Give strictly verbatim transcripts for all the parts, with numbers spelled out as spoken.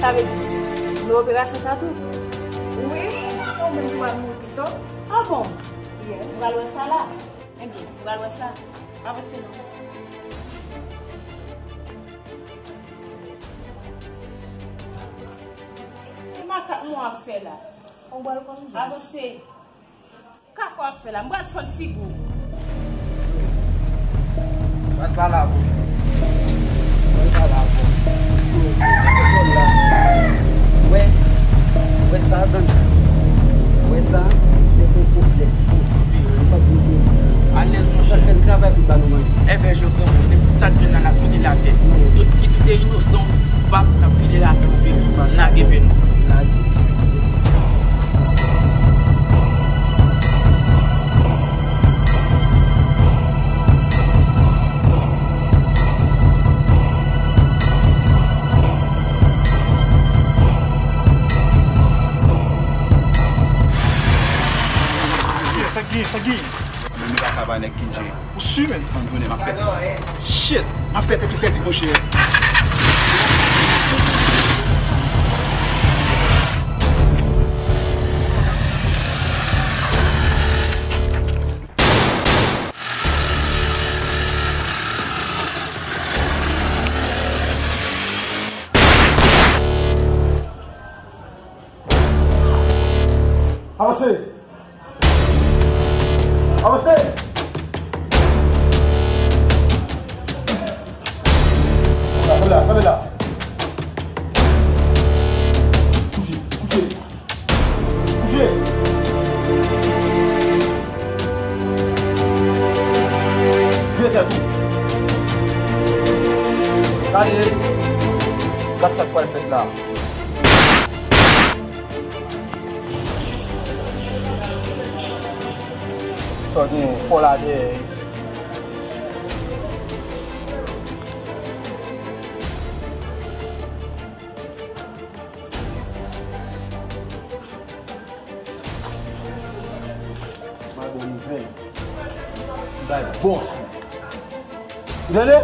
Sa vle di, nou operasyon sa tou? Wi, ou menm ki pral mouri pito. Ah bon? Yes. Ou pral wè sa la? Ebyen, ou pral wè sa. Avanse non. Ki makak mwen ap fè la? Avanse. Kaka w ap fè la? M pral fann figi w. Pral pale avè w, pitit. Pral pale avè w. Yo, mete kò l la. Wè, wè sa, zanmi. Wè sa, se koko flèt. Yo, m p ap bliye. Alèz, monchè. Sa fè l travay pou l ba nou manje. Enben, Jovran, se pou sa k jwenn la, n ap file l atè. Tout ki tou de inosan, ou pa pou n ap file l atè, ou vle lage men nou. Lage. Sa k gen, sa k gen? Men nou pa ka bay nèg Kinje. Ou si, menm? Ann tounen, m ap fè tèt. Shit! M ap fè tèt ou fè vit, monchè. Avanse! Avanse! Kanpe la, kanpe la, kanpe la. Kouche, kouche. Kouche. Vire tèt ou. Gade. Gad sa k pral fèt la. Sa w gen, fò la dèyè. M bay bon nouvèl. M bay bòs ou. Ou tande?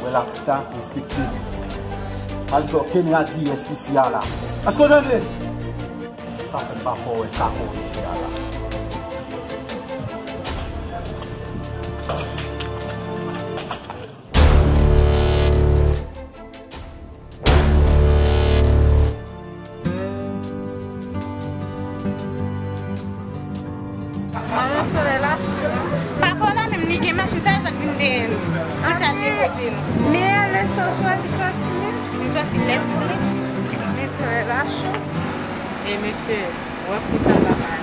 Wè la pou sa, respekte. Al fè w kenradiyès isi a la. Èske w tande? Sa fè m pa fè w wè kako isi a la. Manman, solèy la cho. Pa pè la menm, li gen machin, sa yo t ap vin dèyè nou. Li t al depoze nou. Men alè sa w chwazi sòti menm? Nou sòti nèt. Men solèy la cho. E mesye, wè kou sa pa mal.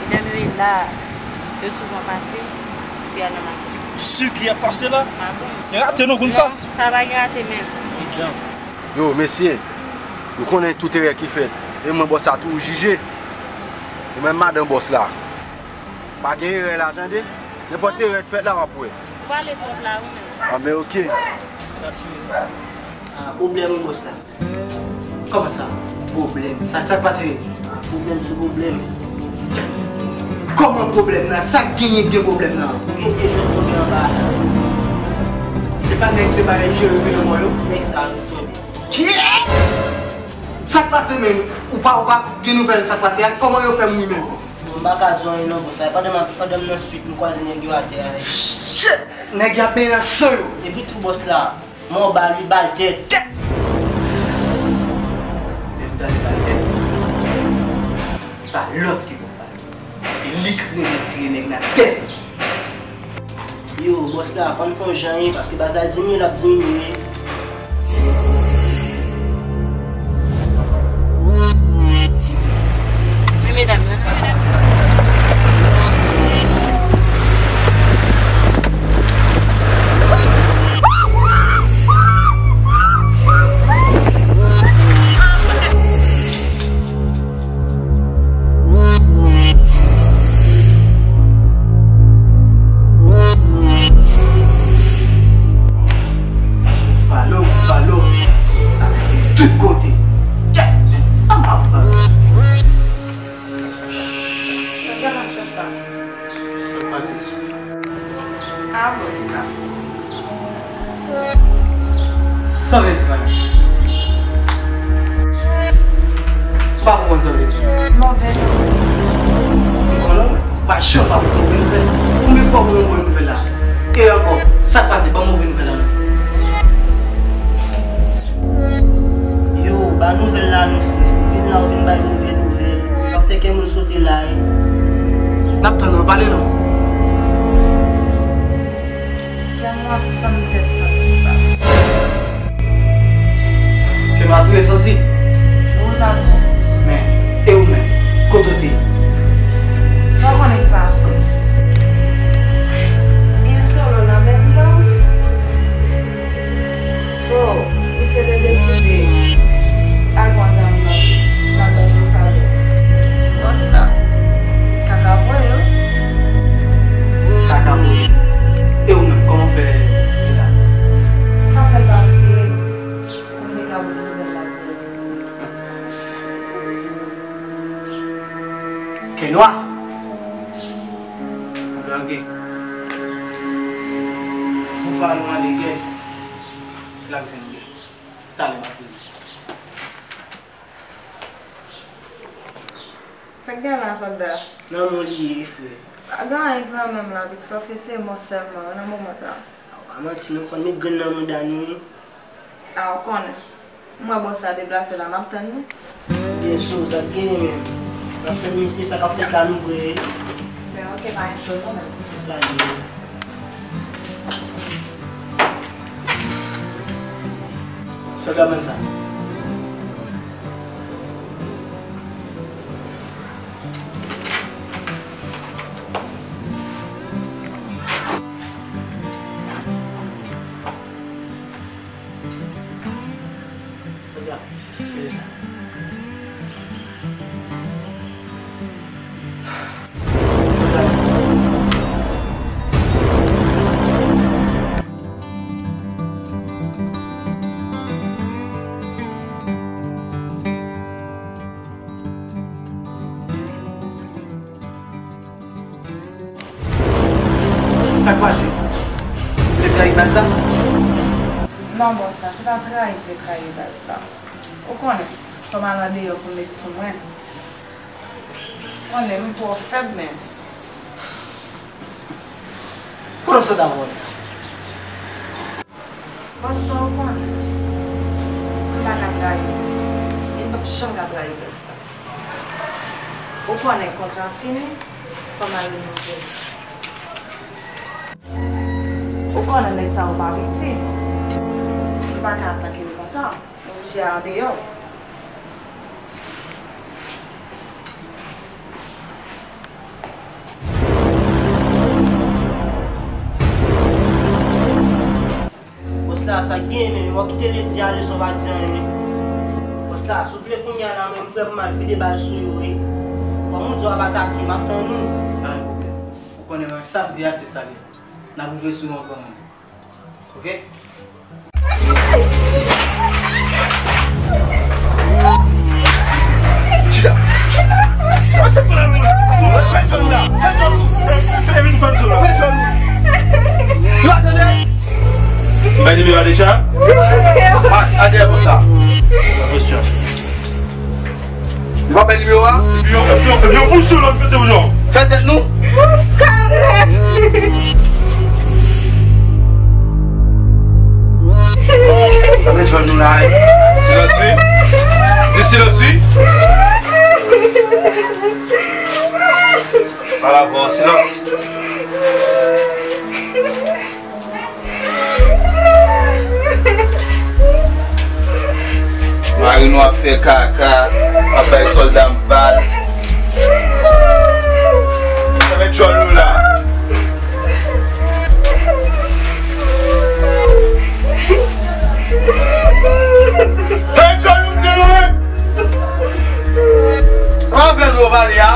Medam yo la, yo souvan pase, epi al nan makèt. Si ki ap pase la? Ah bon? Gen rate non konn sa? Non, sa pa gen rate menm. Yo, mesye, nou konnen tout erè ki fèt. E mwen bòs la tou jije. Ou menm madan bòs la. Pa gen erè la, tande? Nenpòt erè k fèt la, w ap wè. Ou pale twòp la, wi menm. Ah, men oke. Ah, pwoblèm bòs la. Kòman sa? Pwoblèm? Sa, sa k pase? Ah, pwoblèm sou pwoblèm. Kòman pwoblèm nan? Sa k genyen k gen pwoblèm nan? Ou mete jwèt tonbe anba a. Se pa nèg te bay jere nan mò yo? Nèg sa yo tonbe. Kiyès? Sa k pase menm? Ou pa, ou pa gen nouvèl sa k pase a? Kòman yo fè mouri menm? Bon, m pa ka di w anyen non, bòs la. Pandan m, pandan m nan street, m kwaze nèg yo atè a. Shit! Nèg y ap benyen nan san yo. Epi tou bòs la, mò bal wi, bal tèt. Tèt! Depi tande bal tèt, pa lòt ki bon bal. E li k rele tire nèg nan tèt. Yo, bòs la, fò n fè yon jan ye, paske baz la diminye, l ap diminye. Men medam yo, non, medam yo. Bouffalo, Bouffalo. Tout kote. Kèt, men sa m ap fè? Sa k pase? Ah, bòs la. Sa w vle di pa la? Pa konprann sa w vle di. Move nouvèl. M konnen w pa janm pa pote move nouvèl. Konbyen fwa pou mwen voye nouvèl la? E ankò, sa k pase? Ban m move nouvèl la non. Yo, ba nouvèl la non frè. Vin la ou vin bay move nouvèl. W ap fè kè moun sote la wi. N ap tann ou, pale non. Kè nwa fanm tèt sansi pa. Kè nwa touye sansi. Ou la tou. Men, e ou menm? Kote w te ye? Sa w konnen k pase? Byen solo nan menm tan. So, misye te deside al pran zam nan, nan bòs Bifalo. Bòs la, kaka voye wi. Kaka voye. E ou menm, kòman w fè vin la? Sa fè l pa tire pou m te ka voye nouvèl la pou ou. Kè nwa. Blòke. Bifalo mande kè. L ap jwenn kè. Talè m ap vini. Sa k gen la, sòlda? Nan men w li ye, wi, frè. Pa gen anyen k nan men m la, pitit, paske se mò sèlman, wi, nan moman sa a. A, w pa manti non, fò n met grenn nan mouda nou, wi. A, ou konnen. M wè bòs la deplase la, m ap tann li. Byen si, sa k genyen menm. M ap tann misye, sa k ap fèt la, nou prè. Ben, ok, pa gen pwoblèm. Se sa l ye. Sòlda, ban m sa. Sòlda, men sa. Sòlda. Sa k pase? Ou vle trayi baz la? Non, bòs la, se pa trayi m vle trayi baz la. Ou konnen, fò m al andeyò pou m met sou mwen. Konnen m twò fèb menm. Kote w sot avè w sa? Bòs la, ou konnen, m pa ka trayi. E m p ap janm ka trayi bòs la. Ou konnen kontra fini, fò m al renove l. Ou konnen nèg sa yo pa piti. M pa ka atake yo konsa. M oblije al andeyò. Bòs la, sa k genyen menm? W ap kite Ledi ale san w pa di anyen? Bòs la, souple kounye a la menm, frè, pou m al vide bal sou yo, wi. Kòm ou di w ap atake, m ap tann ou. Pa gen pwoblèm. Ou konnen mwen, sa m di a, se sa l ye. N ap rive sou yo ankò menm. Ok? Chita. Fè djòl la. Fè djòl. Fè djòl. Fè djòl. Yo, tande. Bay nimewo a deja. A, a dèyè konsa. Attention. Li pa bay nimewo a? Epi yon, epi yon, epi yon bouch sou lòt kote ou non. Fè tèt nou. Kalme. Tande jwenn nou la, wi. Silans, wi. Di silans, wi. Pale avè w, silans. Mari nou ap fè kaka, ap bay sòlda m bal. Sa met djòl nou la. Fè djòl nou, m di nou, wi. Anvè nou pale a.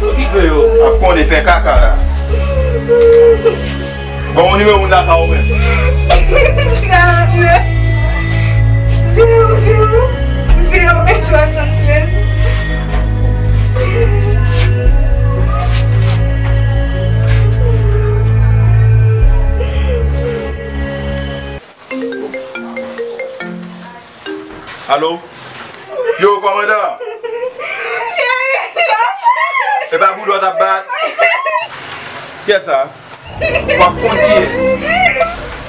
Okipe yo. Ap konnen fè kaka la. Bon, ou nimewo moun lakay ou menm. Karannèf, zewo zewo, zewo en swasann trèz. Alo? Yo, kòmandan! E pa bouda w t ap bat? Kiyès sa? W ap konn kiyès.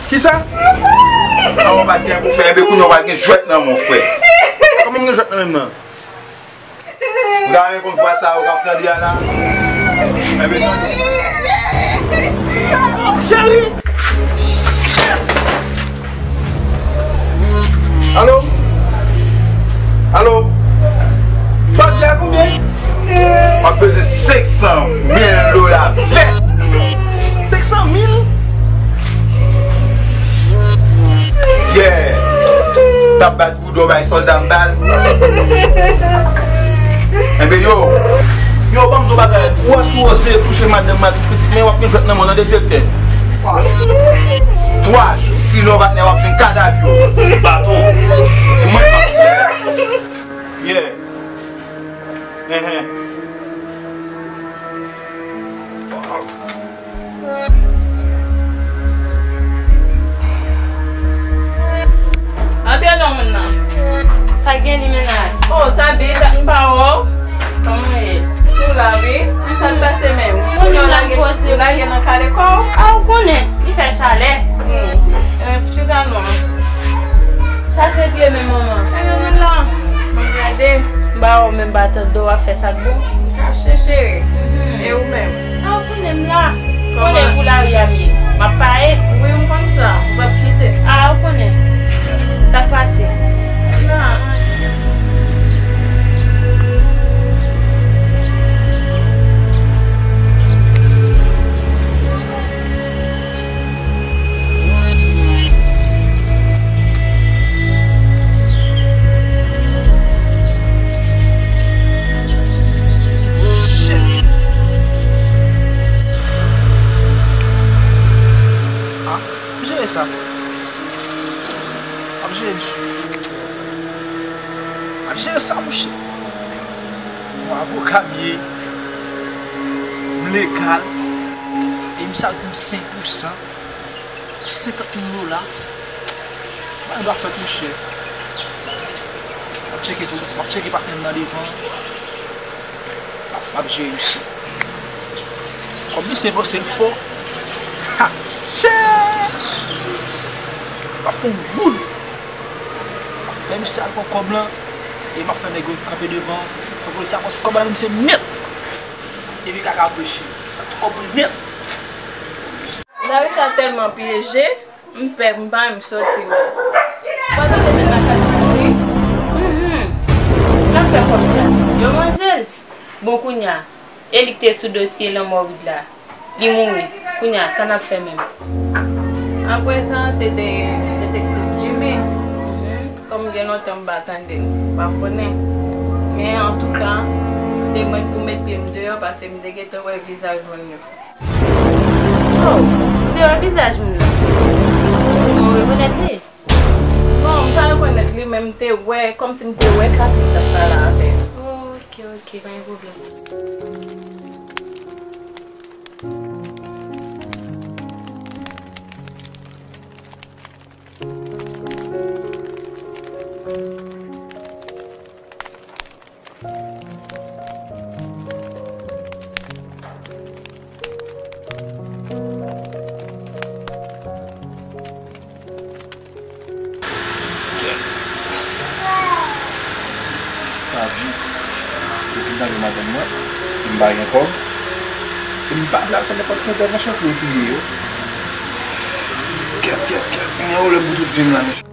Kisa? Nan w pa t gen pou fè, enben kounye a w pral gen jwèt nan men w, frè. Kòman m gen jwèt nan men m nan? Ou ta renmen konn fwa sa yo k ap tande a la? Enben tande. Cheri! Alo? Alo? Sa w di a konbyen? M ap bezwen senk san mil dola vèt. Senk san mil? Yeah. T ap bat bouda w bay sòlda m bal. Enben yo. Yo, ban m di w bagay. Ou wè si w oze touche madanm m ak pitit mwen, w ap gen jwèt nan men w, tande direktè. Twa jou, sinon patnè w ap jwenn kadav yo. Baton. E mwen k ap sèvi. Yeah. Enhen. Antre non moun nan. Sa gen li mennaj? Oh, sa byen, dat m pa wè w. Kòman w ye? Nou la wi. Sa k pase menm? Kounye a w lage, w lage nan kale kò w? A, ou konnen, li fè chalè. Hmm. Eh, pitit a non. Sa k regle menm manman? Enben nou la. M ap gade. M pa wè w menm pa tande w ap fè sa k bon. M kache cheri. Mhm. E ou menm? A, ou konnen m la. Konnen pou lari a m ye. M ap paye. Wi, m konn sa. M p ap kite. A, ou konnen. Sa k pase? M la. Ah, m jere sa. M ap jere misye. M ap jere sa, monchè. Yon avoka m ye. M legal. E misye ap di m senk pou san. Senkant mil dola. Bagay dwa fèt, monchè. M ap tcheke pou, m ap tcheke patnè m nan devan. M ap, m ap jere misye. Kòm misye panse l fò. Ha! Chè! M ap fè yon goud. M ap fè misye al pran kòb lan. E m ap fè nèg yo kanpe devan. Fè polis la pran tout kòb la, misye nèt. Epi kaka frechi. Fè tout kòb mwen nèt. Lari sa tèlman pyeje, m pè, m pa menm soti menm. Pandan demen nan katouche. Mhm. N ap fè kòb sa. Yo manje l. Bon, kounye a, e li k te sou dosye lanmò Wid la. Li mouri. Kounye a, sa n ap fè menm? Aprezan, se te detektiv Jimmy. Mhm. Kòm gen lontan m pa tande l, m pa konnen. Men antouka, se mwen k pou met pye m deyò, paske m te gentan wè vizaj moun yo. Oh, ou te wè vizaj moun nan? Ou rekonèt li? Bon, m pa rekonèt li, men m te wè, kòmsi m te wè Cathy t ap pale avè l. Oh, ok, ok, pa gen pwoblèm. Sa di, yo kidnape madanm mwen, m pa gen kòb, e m pa vle al fè nenpòt ki entèvansyon pou yo touye yo. Kèt, kèt, kèt, m gen pwoblèm pou tout vi m la, mesye.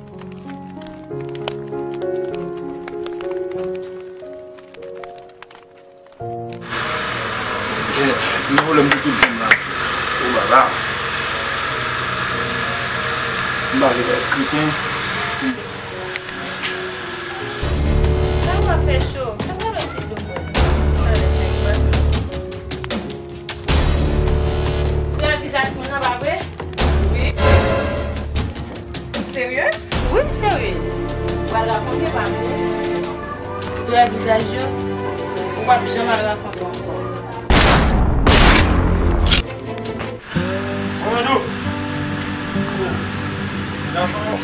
Kèt, m gen pwoblèm pou tout vi m la. O la la. M pa vle parèt kreten. Sa w ap fè cho? Sa w ap fè cho? Talè chèk bat. Ou wè vizaj moun nan, pa vre? Wi. Ou seryez? Wi, m seryez. Ou pral rakonte pa m, wi. Ou wè vizaj yo, ou p ap janm al rakonte ankò. Orlando! Gason.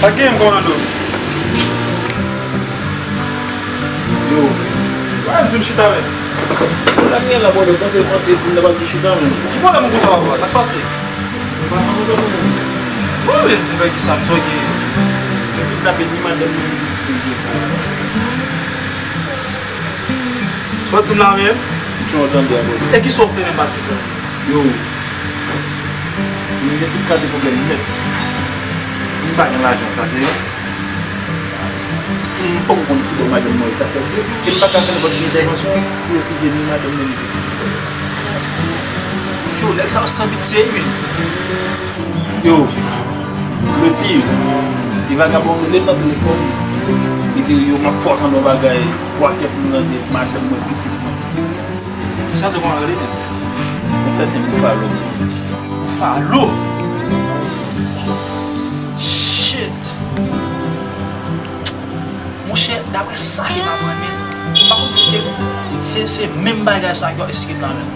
Sa k genyen, Orlando? Pa di m chita, men. Sa k gen la, bòdè? Ou panse, panse di m nan pa di chita, men. Ki pwoblèm ou konsa, papa? Sa k pase? Ou pa konn pwoblèm ou? Wi, wi, m fè ki sa, m sòti. Yo kidnape ni madanm mwen, ni pitit mwen. Sa w di m la, men? Jan w tande a, bòdè. E ki sa w fè menm, Batis la? Yo. M gen tout kalite pwoblèm nèt. M pa gen lajan, sa se yon. M poko konn ki bò madanm mwen sa fè vre. E m pa ka fè nenpòt ki entèvansyon pou refize ni madanm mwen ni pitit mwen. Yo, nèg sa yo san pitye, wi. Yo, le pire, ti vagabon rele m nan telefòn. Li di, yo, m ap fè w tande yon bagay, vwa kès m nan de madanm mwen, pitit mwen. Sa se kòman rele tèt? Yon sèten Bouffalo. Bouffalo? Shit! Monchè, daprè sa ke m aprann, men, m pa konn si se, se, se menm bagay sa ke w ap eksplike m la menm.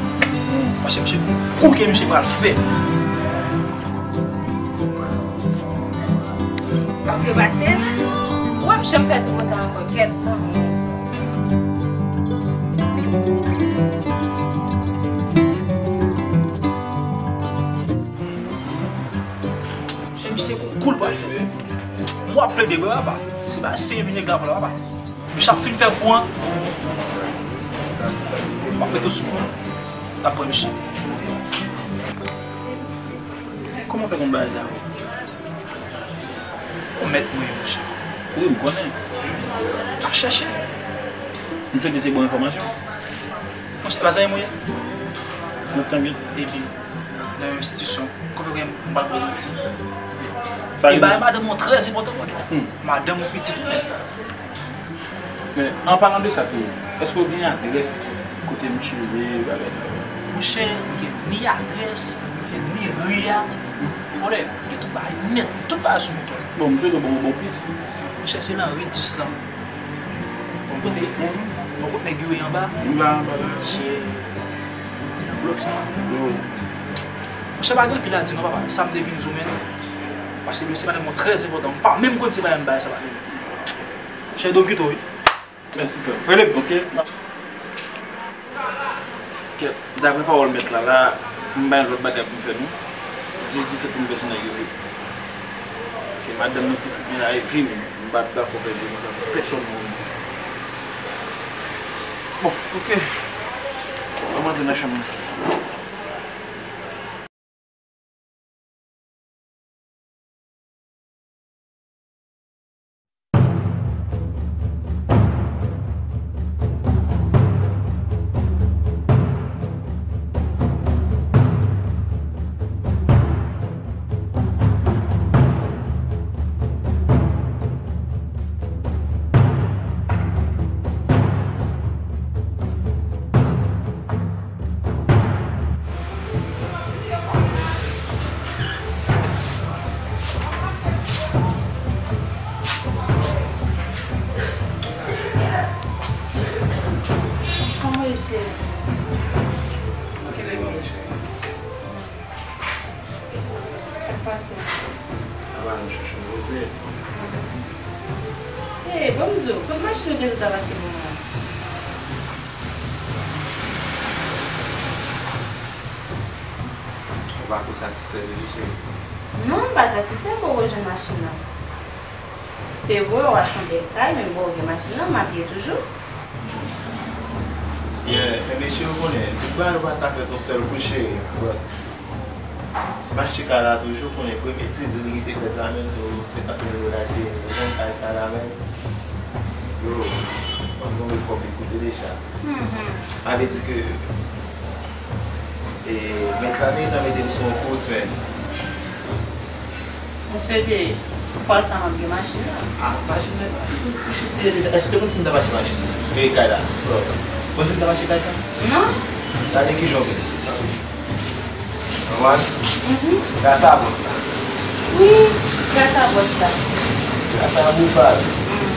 Paske misye, kou ke misye pral fè. W ap trepase? W ap janm fè tou kontan ankò, kèt. Misye gon kou l pral fè. Mwen ap plede bra, papa. Se pa serye vin nèg la vòlò, papa. Misye ap fin fè kou an. M ap mete w sou kou. N ap pran misye. Kòman w fè konn bagay sa yo? Yon mèt mwen ye, monchè. Wi, m konnen. M ap chèche. M swete se bon enfòmasyon. Monchè, e pa zanmi m ou ye? M ap tann. Ebyen, nan yon enstitisyon, kòm gen m pral ba w manti. Sa vle di? E bagay madanm mwen trè enpòtan pou mwen. Hmm. Madanm ou, pitit ou menm. Men, an palan de sa tou, èske w gen adrès kote misye ye, bagay sa yo? Monchè, m gen ni adrès, m gen ni ri a. Bòdè, m gen tout bagay nèt, tout bagay sou mouton. Bon, m swete w bon, bon pis. Monchè, se nan ri dis lan. Bon kote? Mhm. Bon kote nèg yo ye anba? M la anba la. Chè. Nan blòk sa. Yo. Monchè, pa gen anpil a di non, papa. Sa m te vin di w, men. Paske dosye madanm mwen trè enpòtan. M pa menm konn si se pa yon bagay sa pa rele. Chè, do m kite w, wi. Mèsi, frè m. Rele m. Ok. Kèt, daprè pawòl mèt la, la, m pa gen lòt bagay pou m fè, non. Dis disèt pou m fè sou nèg yo, wi. Se madanm mwen, pitit mwen la, e vi m. M pa t dakò pèdi konsa pou pèsòn moun. Bon, ok. Ban m antre nan chanm mwen. Kòman w ye, cheri? Sa k pase? Apa nou chèche poze. Hey, bon, m di w, kot machin ou te sot ap achte pou mwen an? Ou pa ko satisfè de li, cheri? Non, m pa satisfè, m poko jwenn machin nan. Se vre, w achte yon bèl kay, men m poko gen machin nan, m ap ye toujou. Yeah, enben, cheri, ou konnen, tout bagay ou pa ka fè yon sèl kou, cheri. But, si m achte kay la toujou, konnen premye ti deal ki te fèt la menm, se senkant mil dola te jwenn kay sa la menm. Yo, m ap tonbe kòb li koute deja. Mhm. Sa vle di ke, e, mèt la te gentan mete m sou yon kous, men. M swete fwa sa m ap gen machin nan. Ah, machin nan, ti chif li ye deja. Èske w te konn si m t ap achte machin nan? E kay la, so, konn si m t ap achte kay sa? Non. Gade kijan w vin. Konprann? Mhm. Gras a bòs la. Wi, gras a bòs la. Gras a Bouffalo. Mm.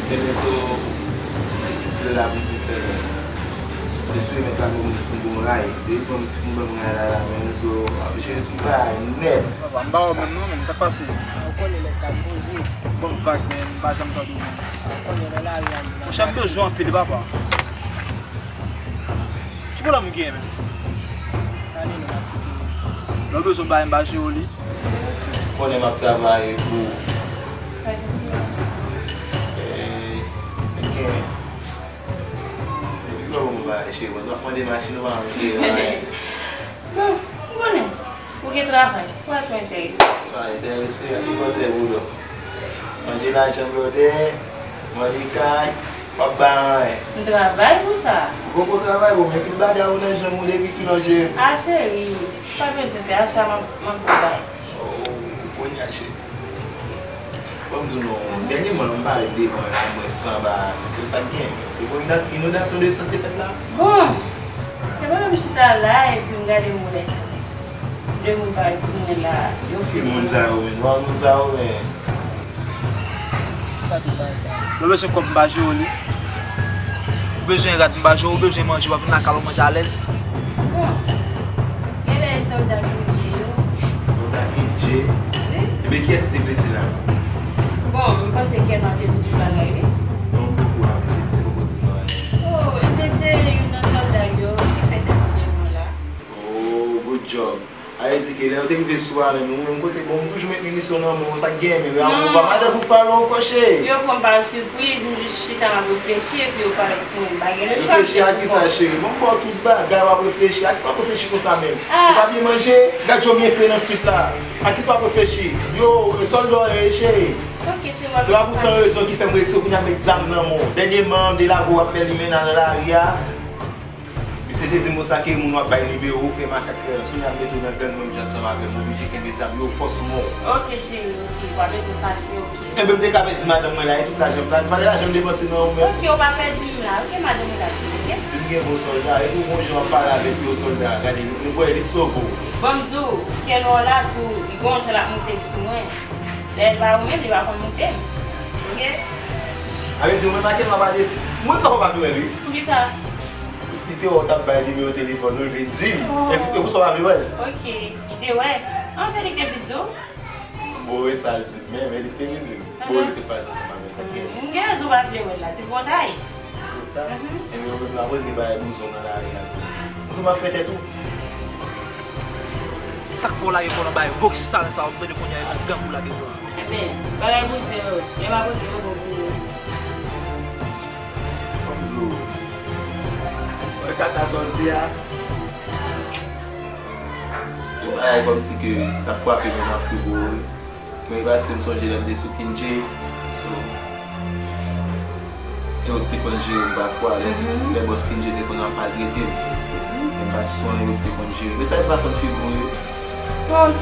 Ebyen, so, se ti deal la pou m te fè. Lespri mèt la pou m Bon, ray, depi ban m, ban m ray la, la, men, so, ap jere tout bagay nèt. Papa, m pa wè w menm non, men, sa k pase? Ou konnen nèg la poze. Bon, vag, men, m pa janm tande w, men. Ou konnen nan lari a, men. Monchè, m bezwen w anpil, papa. Ki pwoblèm ou genyen, men? Pale non, m ap koute w. Lè w bezwen bagay, m pa jere w li. Ou konnen m ap travay pou, eh, men gen, depi lè w move a, cheri, w ap mande machin, ou pa mande anyen. Bon, m konnen. Ou gen travay. Ou pa twò enterese. Pa enterese, an ki konsèy pou w? Manje lajan blòdè, manje kay, w ap bay anyen. M travay pou sa. Ou poko travay, bon, men pil bagay ou nan janm ou depi kilè w jere. A cheri, pa bezwen pè, a sa m ap, m ap bay. Oh, kounye a cheri. Ban m di w non, dènyèman m parèt devan la, mwen sanba, se sa k gen. Se pou inodan, inodansyon de sant te fèt la. Bon, se pandan m chita la epi m gade moulèt. De moun parèt sou mwen la, yo fè moun sa yo, men, moun sa yo, men. Sa tout bagay sa. Lè w bezwen kòb, m pa jere w li. Ou bezwen rad, m pa jere w, ou bezwen manje, w ap vin lakay la, w manje alèz. Bon, genlè e sòlda King J yo. Sòlda King J? Wi. Ebyen, kiyès ki te blese la? Bon, m panse Kèman te di tout bagay, wi. Non, m poko a, se, se poko di mwen anyen. Oh, ebyen, se youn nan sòlda yo ki fè tèt pwoblèm mwen la. Oh, good job. Sa vle di ke lè yo te rive sou a menm, ou menm kote, bon, m toujou met minisyon nan men w, sa k gen, men ou pa madan pou falo ankò, cheri. Yo pran m pa sipriz, m jis chita, m ap reflechi, epi yo parèt sou mwen, m pa gen lechwa. Reflechi a kisa, cheri? Bon, m ba w tout bagay, w ap reflechi. A kisa w ap reflechi konsa menm? Ou pa byen manje? Gad jan w byen fre nan street la. A kisa w ap reflechi? Yo, e sòlda w ye, cheri. Ok, cheri, m ap reflechi. Se pa pou san rezon ki fè m retire w, kounye a m met zam nan men w. Dènyèman, m te lave w ap fè limena nan lari a. Misye te di m konsa ke moun w ap bay nimewo w fè makak fè rans. Kounye a m mete w nan gang menm jan ansanm avè m, oblije kenbe zam yo fò sou men w. Ok, cheri, ok. Ou pa bezwen fache, ok. Enben, m te ka pèdi madanm mwen la, e tout lajan m, valè lajan m depanse nan ou menm. Ok, ou pa pèdi m la, ok, madanm mwen la, cheri, ok? Di m gen bon sòlda, epi w gon jan w ap pale avèk yo, sòlda, gade, li, li, li t sove w. Bon, m di w, kè nwa w la tou, li gon jan l ap monte sou mwen. Lè l pa ou menm, li pa konn moute m. Ok? A vle di, ou menm ak kè nwa pa desi. Moun sa w pa vle wè l, wi. Poukisa? Li te wè w t ap bay nimewo telefòn ou, li vin di m. Oh. E se pou sa w pa vle wè l? Ok, li te wè. An, se li ki te vin di w? Bon, e sa l di m, men, men li te vin di m. Bon, li te pase ansanm avè l, sa k gen? M gen rezon w pa vle wè l la, tripotay. Tripotay? Mhm. Enben, ou menm la, mwen, li bay bouzon nan lari a tou. Bouzon m ap fè tèt ou. Sa k fè w lage kò w nan bagay vòksal sa yo, m tande kounye a e nan gang ou lage kò w. Enben, bagay bouzon yo, lè m ap regle yo bon pou ou. Kòm di w, wè kaka sa w di a. Yon bagay kòmsi ke t ap frape mwen nan frigo, wi. Mwen pase m sonje lè m te sou King J, so, e yo te konn jere m pafwa, lè, lè bòs King J te konn ap maltrete m. Men m pa t sou anyen yo te konn jere. Men sa yo pa fann figi w ye. Bon, ok.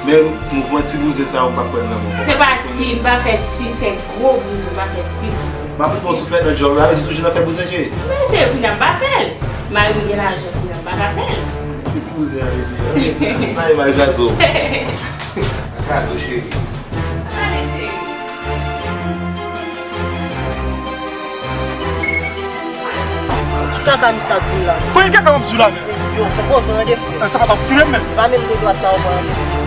Men mouvman ti bouzen sa yo m pa kwè nan mwen. Se pa ti, m pa fè ti, m fè gwo bouzen, m pa fè ti bouzen. M ap fè yon souflèt nan djòl la, men se toujou nan fè bouzen, cheri. Men cheri, kounye a m pa fè l. Mari m gen lajan, kounye a m pa ka fè l. Ki bouzen a, mesye? Nan imaj gazo. Gazo, cheri. Ale, cheri. Ki kaka misye ap di m la? Bon, e kaka w ap di w la menm? Yo, fè poze w nan defo. Sa pa t ap tire m menm. Pa menm do dwat la ou pran nan defo.